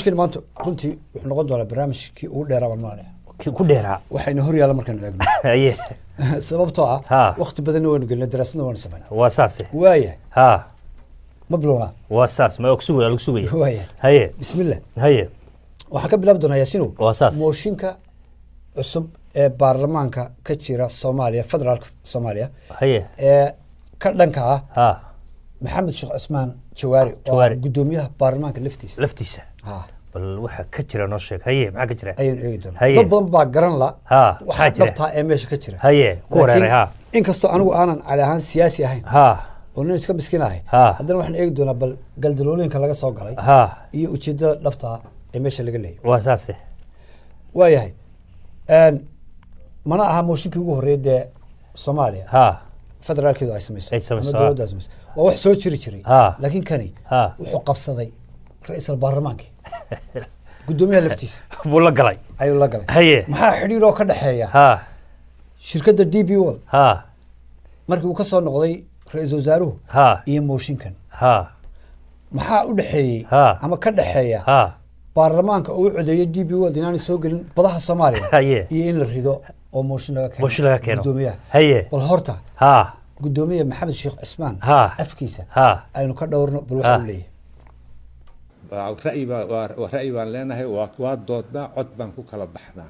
Barnaamijkeena maanta runtii wuxuu noqon doonaa barnaamijkii ugu dheeraa baan malanaya. Kii ku dheeraa. Waxayna hor yaalla markaynu eegno. Haye. Sababtoo ah Ha. waqti badanna waynu gelinay, daraasadna waynu samaynay. Waa saase. Waayahay. Ha. Ma bilownaa? Waa saas, ma og sugaya, lagu sugaya. Waayahay. Haye. Bismillah. Haye. Waxaan ka bilaabi doonaa, Yaasiinow, Waa saas. mooshinka cusub ee baarlamaanka ka jira Soomaaliya, federaalka Soomaaliya, Haye. ee ka dhanka ah Ha. Maxamed Sheekh Cusmaan Jawaari oo ah Jawaari. guddoomiyaha baarlamaanka laftiisa. Laftiisa. Ha. Bal waxa ka jira noo sheeg. Haye, maxaa ka jira? Ayaynu eegi doonaa. Haye. Dad badan baa garan la Ha, waxa maxaa jira? dhabtaa ee meesha ka jira. Haye, ku wareeray, Laakiin ha. inkastoo anigu aanan cali ahaan siyaasi ahayn Ha. oo nin iska miskiin ahay, Ha. haddana waxaan eegi doonaa bal galdalooyinka laga soo galay Ha. iyo ujeedada dhabtaa ee meesha laga leeyahay. Waa saase. Waayahay. Mana aha mooshinkii ugu horreeyay dee Soomaaliya Ha. federaalkeedu ay samayso Ay samayso, ama ha. dowladda ay samayso. Waa wax soo jiri jiray, Ha. laakiin kani Ha. wuxuu qabsaday ra-iisul baarlamaankii, guddoomiyaha laftiisa buu la galay. Ayuu la galay. Haye. Maxaa xidhiir oo ka dhexeeya Ha. shirkadda DP World Ha. markii uu ka soo noqday ra-iisul wasaaruhu Ha. iyo mooshinkan? Ha. Maxaa u dhexeeyey Ha. ama ka dhexeeya Ha. baarlamaanka oo u codeeyay DP World inaanay soo gelin badaha Soomaaliya Haye. iyo in la rido oo mooshin laga keeno Mooshin laga keeno. guddoomiyaha? Haye. Bal horta Ha. guddoomiye Maxamed Sheekh Cismaan Ha. afkiisa Ha. aynu ka dhowrno bal waxa Ha. uu leeyahay. Waa ra'yi baa waa ra'yi baan leenahay, waa doodnaa, cod baan ku kala baxnaa.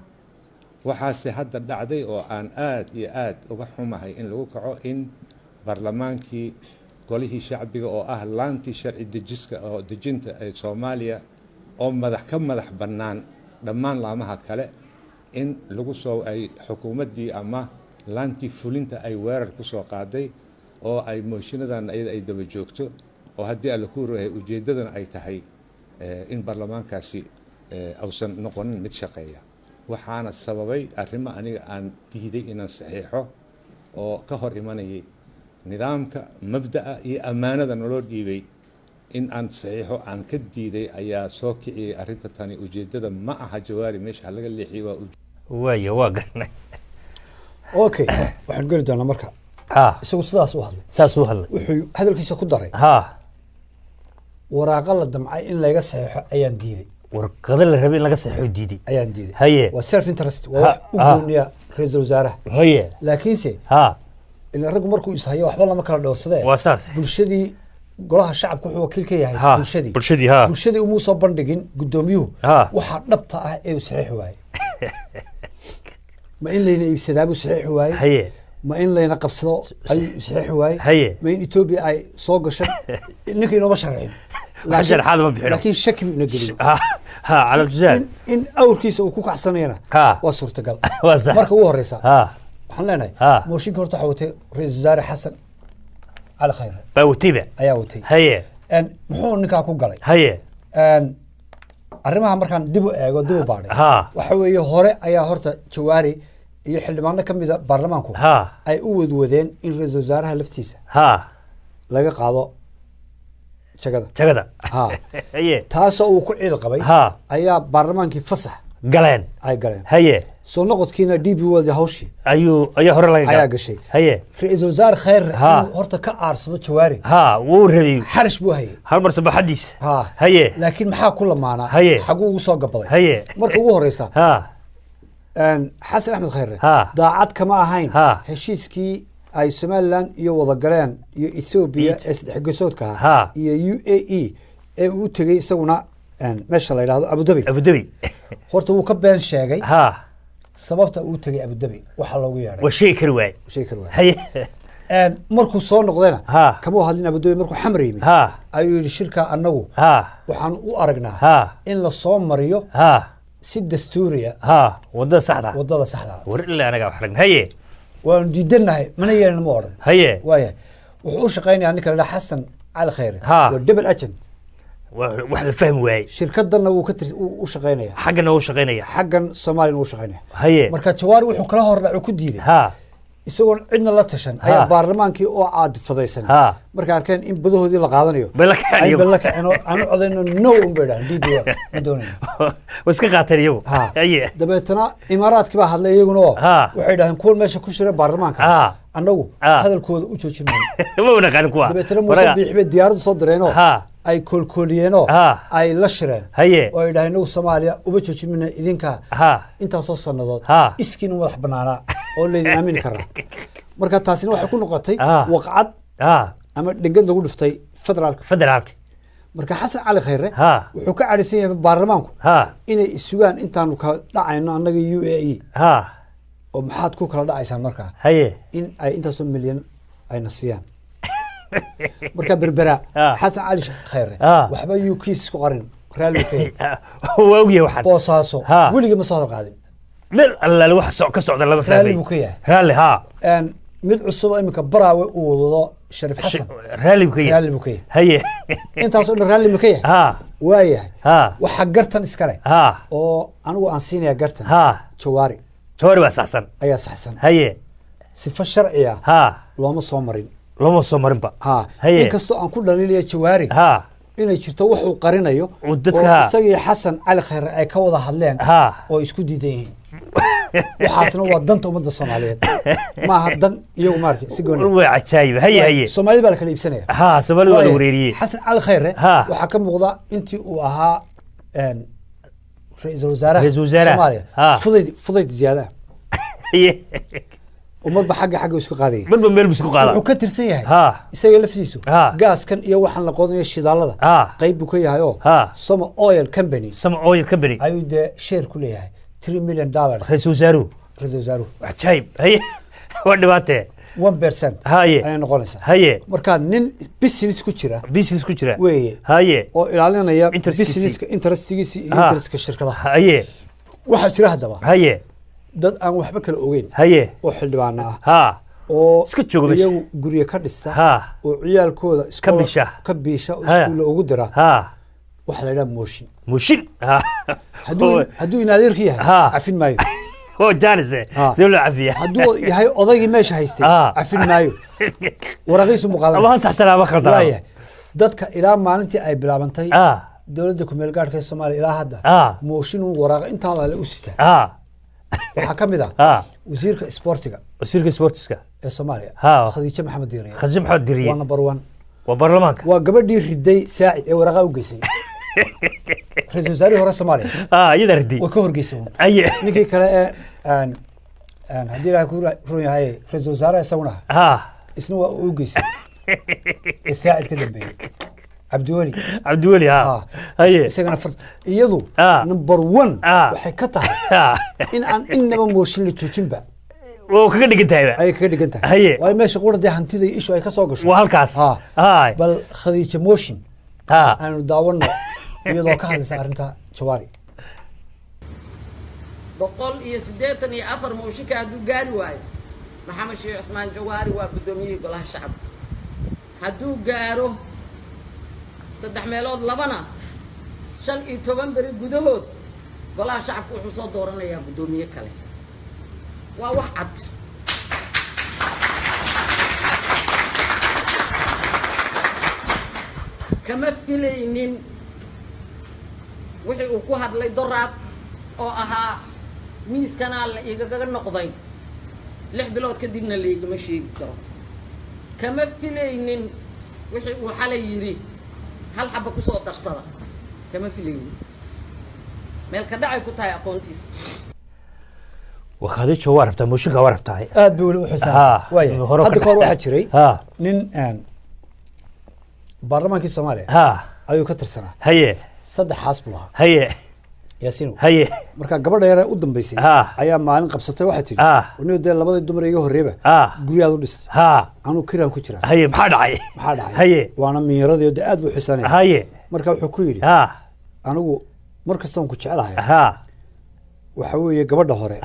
Waxaase hadda dhacday oo aan aad iyo aad uga xumahay in lagu kaco in baarlamaankii, golihii shacbiga oo ah laantii sharci dejiska oo dejinta ee Soomaaliya oo madax ka madax bannaan dhammaan laamaha kale, in lagu soo ay xukuumaddii ama laantii fulinta ay weerar ku soo qaaday oo ay mooshiinadan iyada ay daba joogto, oo haddii Alla ku royahay ujeeddadana ay tahay in baarlamaankaasi ausan noqonin mid shaqeeya. Waxaana sababay arrimo aniga aan diiday inaan saxiixo oo ka hor imanayay nidaamka, mabda'a iyo ammaanada naloo dhiibay in aan saxiixo aan ka diiday ayaa soo kiciyey arrinta tani. Ujeeddada ma aha Jawaari meesha ha laga leexiyey, waa Waaya, waa garanay. Okay, waxaanu geli doonaa marka. Ha. Isagu sidaas u hadlay. Saas uu hadlay. Wuxuu hadalkiisa ku daray, Ha. waraaqa la damcay in laga saxeexo ayaan diiday. Warqado la rabay in laga saxo diiday. Ayaan diiday. Haye. Waa self interest, waa wax u Ha. gooniya ra-iisul wasaaraha. Haye. Laakiinse Ha. ila raggu markuu ishayo waxba lama kala dhowrsadee. Waa saas. Bulshadii, golaha shacabka wuxuu wakiil ka yahay Ha. bulshadii. Bulshadii, ha. Bulshadii umuu soo bandhigin guddoomiyuhu Ha. waxaa dhabta ah ee uu saxiixi waayey. Ma in layna iibsadaa buu saxiixi waayey? Haye. Ma in layna qabsado ayuu saxiixi waayey? Haye. Ma in Etoobiya ay soo gashay? Ninka inooma sharcin. Wax sharxaad ma bixino. Laakiin shaki buu ina geliyey. Ha ha, cala tusaal. In awrkiisa uu ku kacsanayana Ha. waa suurtagal. Waa sax. Marka ugu horeysa Ha. waxaan leenahay Ha. mooshinka horta waxaa watay ra-iisul wasaare Xasan Cali Khayre baa watiba ayaa watay. Haye. Muxuu ninkaa ku galay? Haye. Arrimaha markaan dib u eego, dib u baadhay, Ha. waxa weeye hore ayaa horta Jawaari iyo xildhibaano ka mida baarlamaanku Ha. ay u wadwadeen in ra-iisul wasaaraha laftiisa Ha. laga qaado jagada. Jagada. Ha. Haye. Taasoo uu ku ciil qabay Ha. ayaa baarlamaankii fasax galeen. Ay galeen. Haye. Soo noqodkiina DP World hawshii ayuu ayaa hore laga galay. Ayaa gashay. Haye. Ra-iisul wasaare Khayre Ha. inuu horta ka aarsado Jawaari Ha, wuu rabay. xarish buu hayay. Hal mar sabaxadiisa. Ha. Haye. Laakiin maxaa ku lamaanaa? Haye. Xaguu ugu soo gabaday? Haye. Marka ugu horeysa, Ha. Xasan Axmed Khayre Ha. daacad kama ahayn Ha. heshiiskii ay Somaliland iyo wada galeen iyo Ethiopia ee saddex geesoodka ahaa Ha. iyo UAE ee uu u tegey isaguna meesha la yidhahdo Abu Dhabi. Abu Dhabi. Horta wuu ka been sheegay Ha. sababta uu tegey Abu Dhabi, waxa loogu yeedhay. Waa sheegi kari waay. Sheegi kari waay. Haye. Markuu soo noqdayna Ha. kama u hadlin Abu Dhabi. Markuu Xamar yimi Ha. ayuu yidhi shirka annagu Ha. waxaan u aragnaa Ha. in la soo mariyo Ha. si dastuuriya Ha, wadada saxda. Wadada saxda ah. War ilaa anaga wax aragna. Haye. Waanu diidannahay, mana yeelin, ma odhan. Haye. Waayahay, wuxuu u shaqaynayaa ninka la dhaha Xasan Cali Khayre Ha. waa double agent. Wax la fahmi waayey. Shirkadanna wuu ka tir wuu u shaqaynaya. Xaggana uu shaqaynaya. Xaggan Soomaaliyana wuu shaqaynaya. Haye. Marka Jawaari wuxuu kala hordhaco ku diiday Ha. isagoon cidna la tashan ayaa Ha. baarlamaankii oo caadifadaysan Ha. markay arkeen in badahoodii la qaadanayo Bay la kaceen ay iyagu. bay la kaceen oo aanu codayno no un bay dhahan, DP ma doonayno. Way iska qaateen iyagu. Ha. Haye. Dabeetana Imaaraadkii baa hadlay iyaguna oo Ha. waxay dhahdeen kuwan meesha ku shira baarlamaanka Ha. annagu Ha. hadalkooda u joojin mayno. Ma naqaanin kuwa. Dabeetana Muuse Waraga. Biixi bay diyaaraddu soo direenoo Ha. Ay koolkooliyeenoo ay la shireen oo ay dhahay inagu Soomaaliya uma joojimina idinka intaasoo sannadood iskiin madax banaanaa oo laydin aamini karaa. Marka taasina waxay ku noqotay waqcad ama dhengad lagu dhiftay federaalka. Federaalka. Marka Xasan Cali Khayre wuxuu ka cadhaysan yahay baarlamaanku inay isugaan intaanu kala dhacayno annaga UAE oo maxaad ku kala dhacaysaan markaa in ay intaasoo milyan ayna siiyaan. Marka Berbera Xasan Cali Khayre waxba yuu kiis isku qarin, raalli ka yahay. Waa ogyahay waxaan. Boosaaso weligii ma soo hadal qaadin. Meel allaale wax ka socda lama fahmay. Raalli buu ka yahay. Raalli Mid cusub oo iminka Baraawe uu wado Shariif Xasan raalli buu ka yahay. Raalli buu ka yahay. Intaasoo dhan raalli ma ka yahay? Waayahay. Waxaa gartan iskale oo anigu aan siinaya gartan Jawaari. Jawaari waa saxsan. Ayaa saxsan. Sifo sharci ah looma soo marin. Looma soo marinba. Inkastoo aan ku dhaliilaya Jawaari inay jirto wax uu qarinayo oo dadka oo isagii Xasan Cali Khayre ay ka wada hadleen oo isku diidan yihiin. Waxaasna waa danta ummadda Soomaaliyeed, maaha dan iyagu maaragtay si gooni. Waa cajaayib. Haye. Soomaalida baa la kala iibsanaya. Soomaalida waa la wareeriyey. Xasan Cali Khayre waxaa ka muuqda intii uu ahaa ra'iisul wasaaraha Ra'iisul wasaaraha. Soomaaliya fudayd ziyaadaha ummadba xagga isku qaadayay. Marba meel buu isku qaadaa. Wuxuu ka tirsan yahay isaga laftiisu gaaskan iyo waxaan la qodanaya shidaalada qayb buu ka yahay oo Soma Oil Company. Soma Oil Company ayuu dee share ku leeyahay $3 million. Ra'iisul wasaaruhu. Ra'iisul wasaaruhu. Cajaayib. Waa dhibaatee. 1% ayay noqonaysaa. Marka nin business ku jira business ku jira weeye oo ilaalinaya businesska interestigiisa iyo interestka shirkadaha. Waxaa jira haddaba dad aan waxba kala ogeyn oo xildhibaana ah oo iska jooga meesha. Iyagu guryo ka dhista oo ciyaalkooda ka biisha. Ka biisha oo iskuulla ugu dira. Waxaa la yidhaha mooshin. Mooshin. Hadduu in adeerka yahay cafin maayo. Oo jaanis see loo cafiya. Hadduu yahay odaygii meesha haystay cafin maayo, waraqiisu mu qaadanaya. Ama ha saxsanaa ama khaldanaa. Waayahay, dadka ilaa maalintii ay bilaabantay dowladda ku meel gaadhka ee Soomaaliya ilaa hadda mooshin uu waraaqa intaa laale u sitaa waxaa ka mid ah wasiirka isboortiga. Wasiirka isboortiska ee Soomaaliya Khadiijo Maxamed Diiriye. Khadiijo Maxamed Diiriye waa number 1. Waa baarlamaanka. Waa gabadhii riday Saacid ee waraaqa u geysay ra'iisul wasaarihii hore Soomaaliya. Iyada riday. Waa ka horgeysay uun. Ninkii kale ee haddii Ilaahay ku run yahay ra'iisul wasaaraha isaguna isna waa u geysay ee Saacid ka dambeeyey Cabdiweli. Cabdiweli Isagana iyadu number 1 waxay ka tahay in aan innaba mooshin la joojinba. Oo kaga dhigan tahayba. Ayay kaga dhigan tahay. Waayo meesha qura dee hantida iyo ishu ay ka soo gasho. Waa halkaas. Bal Khadiijo mooshin aanu daawano iyadoo ka hadlaysa arrinta Jawaari. 184 mooshinka hadduu gaari waayo Maxamed Sheekh Cusmaan Jawaari waa guddoomiyihii golaha shacabka. Hadduu gaaro 3 meelood 2na 15 beri gudahood golaha shacabka wuxuu soo dooranayaa guddoomiye kale. Waa wax cad. Kama filaynin wixii uu ku hadlay doraad oo ahaa miiskanaa la igaga noqday 6 bilood kadibna la igama sheegi karo. Kama filaynin wixii uu xalay yidhi hal xaba ku soo darsada. Kama filaynin. Meel ka dhacay ku tahay aqoontiisa. Khadiijo waa rabtaa mooshinka waa rabtaa. Aad bay weli u xisaabsan. Waayahay, hadda kahor waxaa jiray nin baarlamaankii Soomaaliya ayuu ka tirsanaa. 3 xaas buu lahaa. Yaasiinow. Marka gabadha yare u dambeysay ayaa maalin qabsatay waxay tidhi anigu dee labadii dumar iga horreeyba guryaad u dhistay. Anuu kiraan ku jiraa. Maxaa dhacay? Maxaa dhacay? Waana miiradii dee aad buu xisaanaya. Marka wuxuu ku yidhi anigu mar kasta waan ku jecelahay. Waxa weeye gabadha hore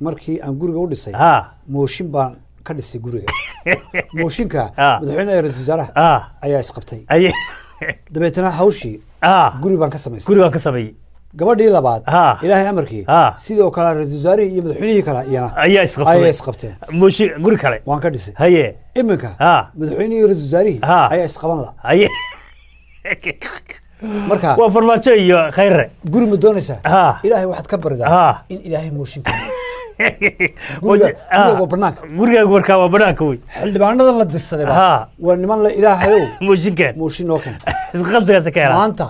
markii aan guriga u dhisay mooshin baan ka dhisay guriga. Mooshinka madaxweynaha ra'iisul wasaaraha ayaa isqabtay. Dabeetana hawshii guri baan ka samaystay. Guri baan ka sameeyey. Gabadhii labaad Ilaahay amarkii sidoo kale ra'iisul wasaarihii iyo madaxweynihii kale iyana ayaa isqabsaday. Ayaa isqabteen. Mooshin guri kale waan ka dhisay. Iminka madaxweynihii iyo ra'iisul wasaarihii ayaa isqaban la. Marka waa farmaajo iyo Khayre. Guri ma doonaysaa? Ilaahay waxaad ka baridaa in Ilaahay mooshin keeno. Guriga waa banaanka. Gurigaagu markaa waa banaanka wey. Xildhibaanadan la dirsaday ba waa niman la ilaahayow mooshinkan mooshin noo keen. Isqa qabsigaasa ka helaan maanta.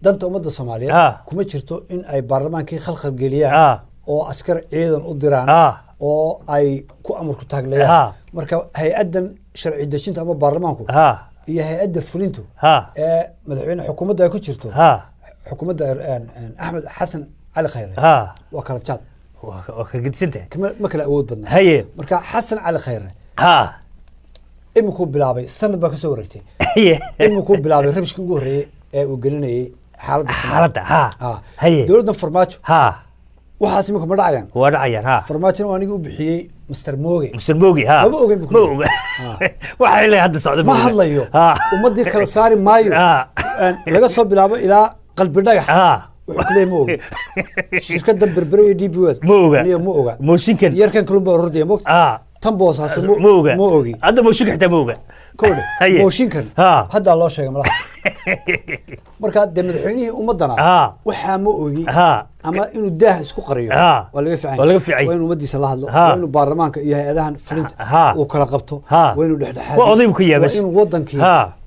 Danta ummadda Soomaaliyeed kuma jirto in ay baarlamaankii khalkhal geliyaan oo askar ciidan u diraan oo ay ku amarku taaglayaan. Marka hay-addan sharci dejinta ama baarlamaanku iyo hay-adda fulintu ee madaxweyne xukuumadda ay ku jirto, xukuumadda Axmed Xasan Cali Khayre, waa kala jaad, waa ka gedisan tahay, ma kala awood badna. Haye. Marka Xasan Cali Khayre iminkuu bilaabay, sanad baa kasoo wareegtay, iminkuu bilaabay rabishkii ugu horreeyey ee uu gelinayay xaaladda Soomaaliya. Xaaladda haye. Dowladdan Farmaajo waxaas iminka ma dhacayaan? Waa dhacayaan. Farmaajona waa anigii u bixiyey Mr Mooge. Mr Mooge Maba ogeyn buu ku ma leeyahay. Oga waxa ilaa hadda socda ma hadlayo, ummaddii kala saari maayo. Laga soo bilaabo ilaa Qalbi Dhagax wuxuu ku leeyahay ma oga shirkadda Berbere iyo DP World. Ma oga. Niyo ma oga mooshinkan yarkan kalun baa ordaya mogta tan Boosaase ma oga. Ma ogi hadda mooshinka xitaa ma oga. Kowdhe Haye. mooshinkan haddaa loo sheegay malaha. Marka dee madaxweynihii ummaddana waxaa ma ogi ama inuu daah isku qariyo waa laga fiican Waa laga fiican. Waa inuu ummadiisa la hadlo, waa inuu baarlamaanka iyo hay-adahan fulinta uu kala qabto, waa inuu dhexdhexaadiyo, Waa odaygu ka yaabas. waa inuu wadankii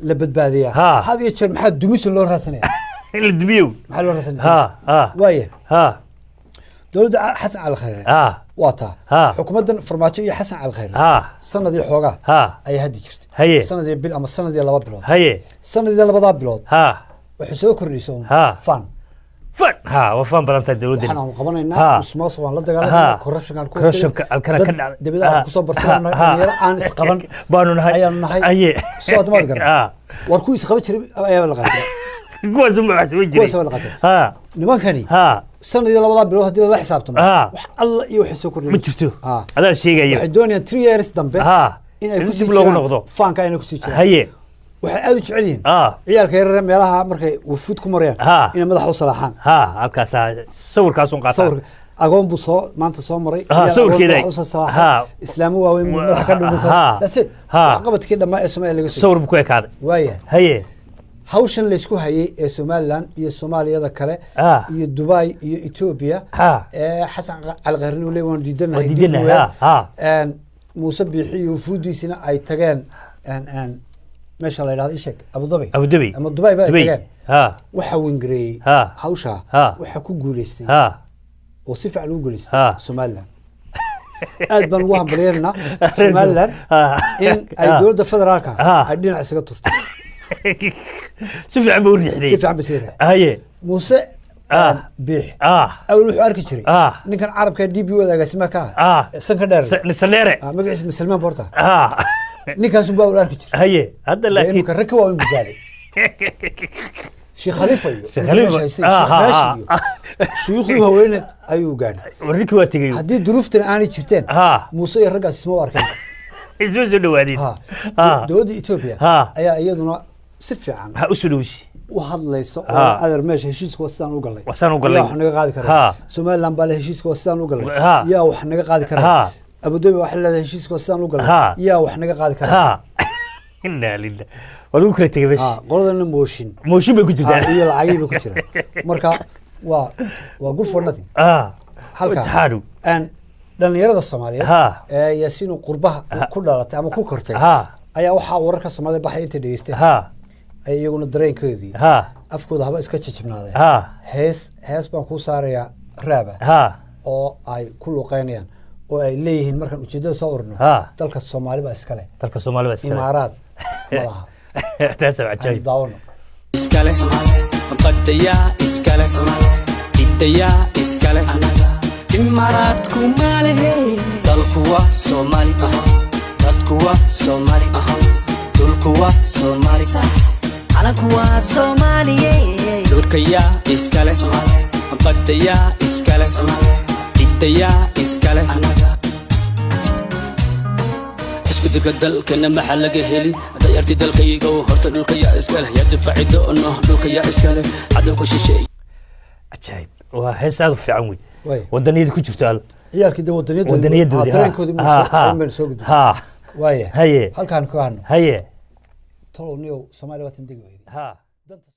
la badbaadiyaa. Had iyo jeer maxaa dumisa loo raadsanaya? In la dumiyow maxaa loo raadsanaya? Waaya dowladda Xasan Cali Khayre waa taa. Xukuumaddan Farmaajo iyo Xasan Cali Khayre sanad iyo xoogaa ayaa haddi jirtay, sanad iyo bil ama sanad iyo 2 bilood. Sanad iyo 2 bilood waxay soo kordhisay uun fan. Fan waa fan badan tahay dowladdan. Waxaan aanu qabanaynaa musuqmaasuq waan la dagaalanaa, corruptionkaan ku Corruptionka halkana ka dhacday. Dibadda aan kusoo bartay dhalinyaro aan isqaban baanu nahay ayaanu nahay. Soo admaad garan war kuwii isqaban jiray ayaa la qaatay. Kuwaas uma wax samayn jiray. Kuwaas waa la qaatay. Nimankani sanad iyo 2 bilood haddii lala xisaabtamo wax alla iyo waxay soo kordhin ma jirto. Adaa sheegaya. Waxay doonayaan 3 years dambe in ay In kusii dib loogu jiraan noqdo. faanka inay kusii jiraan. Waxay aad u jecel yihiin ciyaalka yaryar meelaha markay wufuud ku marayaan inay madaxa u salaaxaan. Halkaasaa sawirkaasun qaataa. Sawirka agoon buu soo maanta soo maray, ciyaal agoon sawirkeeda. madaxa u soo salaaxay, islaamo waaweyn buu madaxa ka dhunkan. That's it. Waxqabadkii dhammaa ee Soomaaliya laga soo sawir buu ku ekaaday. Waayahay. Hawshan laysku hayay ee Somaliland iyo Soomaaliyada kale iyo Dubai iyo Ethiopia ee Xasan Cali Khayre uu leeyahay waan diidanahay, Waan diidanahay, dib u weer. Muuse Biixi iyo wufuudiisina ay tageen meesha la yidhahdo isheg Abu Dhabi, Abu Dhabi ama Dubai ba ay Dubai. tageen. Waxa wengareeyey hawshaa, waxa ku guuleystay oo si fiican ugu guuleystay Somaliland. Aad baan ugu hambalyeynaa Somaliland in ay dowladda federaalka ay dhinac isaga turtay. Si fiican buu u riixday. Si fiican bay isaga riixday. Muuse Biix awal wuxuu arki jiray ninkan carabka DP wada agaasimaha ka ah, sanka dheer, Saneere. Magaciisa Musalmaan Borta, ninkaasun baa ul arki jiray. Hadda dee laakiin imika rag ka waaweyn buu gaaray, Sheekh Khalifa iyo Sheekh Khalifa. meesha haystay, Sheekh Raashid iyo shuyuukhdii haweeneed ayuu gaadhay. War ninkii waa tegey. Haddii duruuftan aanay jirteen Muuse iyo raggaas isma u arkeen. Isma soo dhawaadeen. Dowladda Ethiopia ayaa iyaduna si fiican u soo dhowsi u hadlaysa oo adeer meesha heshiiska waa sidaan u galay, Waa sidaan u galay. Yaa wax naga qaadi karaa? Somaliland baa le heshiiska waa sidaan u galay, yaa wax naga qaadi karaa? Abu Dhabi waxay leedahay heshiiska waa sidaan u galay, yaa wax naga qaadi karaa? Inna lillahi, waa lagu kala tegey meesha. Qoladana mooshin mooshin bay ku jirtaa iyo lacagihii bay ku jiraan. Marka waa good for nothing. Halka Imtixaanu. Aan dhalinyarada Soomaaliyeed ee Yaasiin qurbaha ku dhalatay ama ku kortay ayaa waxaa wararka Soomaalida baxay intay dhegeysteen ay iyaguna dareenkoodii afkooda haba iska jijibnaadeen. Hees baan kuu saarayaa raaba oo ay ku luuqeynayaan oo ay leeyihiin markaan ujeedada soo ururno dalka Soomaali baa iskale, dalka Soomaali baa iskale, Imaaraad ma laha. Taas waa Aan cajaayib. daawano. Iskale badayaa iskale cidayaa iskale Imaaraadku maalehe. Dalku waa Soomaali, dadku waa Soomaali, dhulku waa Soomaali, calanku waa Soomaaliye. Dhulkayaa iskale badayaa iskale cidayaa iskale. Isku dirka dalkana maxaa laga heli? Dayarti dalkayga horta dhulka yaa iskale, yaa difaaci doono? Dhulka yaa iskale cadowka shisheeye? Cajaayib, waa hees aad u fiican wey. Way. Wadaniyada ku jirto al Ciyaalkii dee wadaniyaddoodii Wadaniyadoodii dareenkoodii baynu soo gudbin. Waaya, Haye. halkaan ku hano Haye. tolow niyow Soomaaliya waa tan degi weyday. Danta.